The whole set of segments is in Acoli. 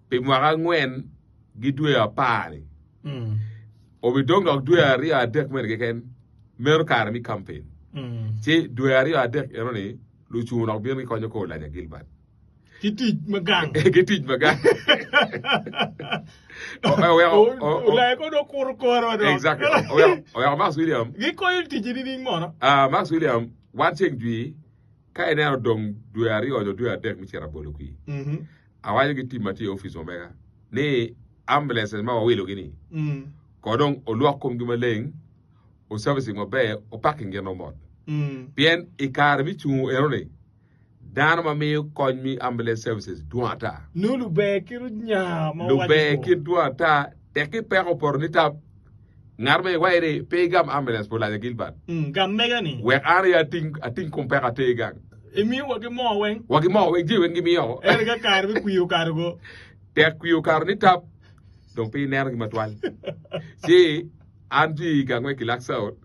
Pi mwaka angwen ki dwe apar-ni, obidong dok dwe aryo adek meno keken, meno kare me kampen. Ci dwe aryo adek eno-ni, lucungo dok bino gikonyo kor Olanya Gilbert. Ki tic ma gang. Ki tic ma gang. Oweko Olanya kono dong okuto kore wa dok. Exactly. Oweko oweko Max William. Gikonyo ticci nining mono? Ah, Max William, wan ceng jwi ka ineno dong dwe aryo nyo dwe adek me cito abolo kwir. Awaco ki tim ma tye i opic omega ni ambulances ma wawilogi-ni ko dong olwok komgi maleng, oservicing maber, opaking gin mot. Pien i kare me cungo eno-ni, dano ma miyo kony me ambulance services dwong ata. Nongo luber kit onya ma waco Luber kit dwong ata, tek ki peko opoto ni tap, ngat ma iwaco ni pe igam ambulance pa Olanya Gilbert. Gam mega ni. Wek an aye ating, ating kom peko ater gang. Imiyo wa ki moo weng. Wa ki moo weng, jami weng gimiyo oko. Ento ka kare me kwir okato go. Tek kwir okato ni tap, dong pe inenogi matwal. Ci an tye i gang me Kilak South,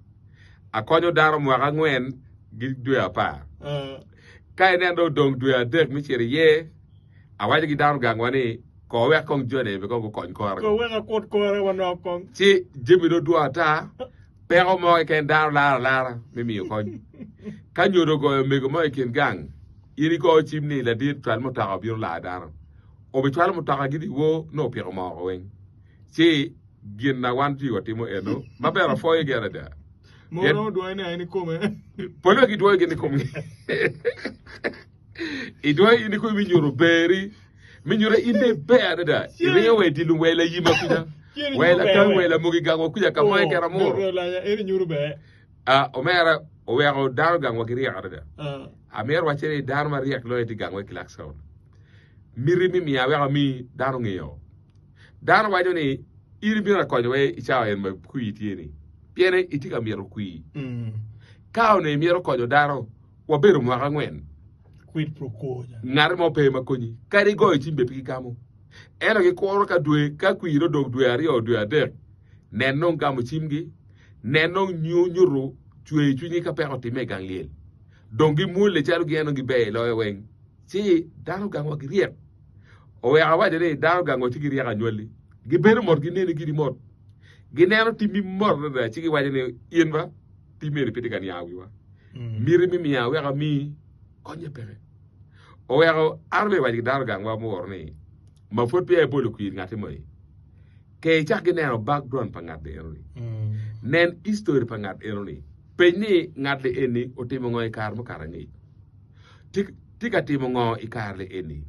akonyo dano mwaka angwen ki dwe apar. Ka ineno dong odong dwe adek me cito iye, awaco ki dano gangwa ni, Ko wek kong joni eni kong gukony kore. Ko wek akut kore manok kong. Ci jami dong dwong ata, peko mo keken dano laro alara me miyo kony. Ka nyodo ogoyo omego mo i kin gang, in igoyo cim ni ladit cwal mutoka obino lar dano. Obicwalo mutoka gi dyewor nongo opiko moo woko weng. Ci gin na wan jwi watimo eno maber apwoyo gi adada. Moo romo dwoyo ni en i kome. Pole gidwoyo gin i komgi. Idwoyo in i komi me nyuto berri, me nyuto in dong iber adada. Iringo wa i dye lum wa i layima kuca, wa i lakangi wa i lamogi gangwa kuca ka mo keken amuro. Ah, omera oweko dano gangwa giryek adada. Amito wacce ni dano maryek loyo tye gangwa i Clarkstown. Miti me miya wek ami dano ngeyo. Dano waco ni in ibino ka konyowa i cawa en ma kwir tye-ni pien itye ka mito kwir. Ka onongo imito konyo dano, wabedo mwaka angwen, ngat mo pe ma konyi. Kadi igoyo cim bene pe gigamo. Ento gikuro ka dwe ka kwir odong dwe aryo dwe adek, nen dong gamo cimgi, nen dong nyuto cwer cwinygi ka peko otimme i gang lyel. Dong gimwolle calo gin dong giber loyo weng. Ci dano gangwa giryek. Oweko awaco ni dano gangwa tye ki ryeko anywalli. Gibedo mot gineni giri mot. Gineno timmi mot adada ci giwaco ni in ba timmi eni pe tye ka niango wiwa. Miti me miya wek ami konye peke. Oweko an bene awaco ki dano gangwa muworo ni ma pwod peya ibolo kwir ngatti moni ke icak ki neno background pa ngat eno-ni. Nen history pa ngat eno-ni. Peny ni ngat-li eni otimo ngo i kare mukato angec. Tye ka timo ngo i kare-ni eni?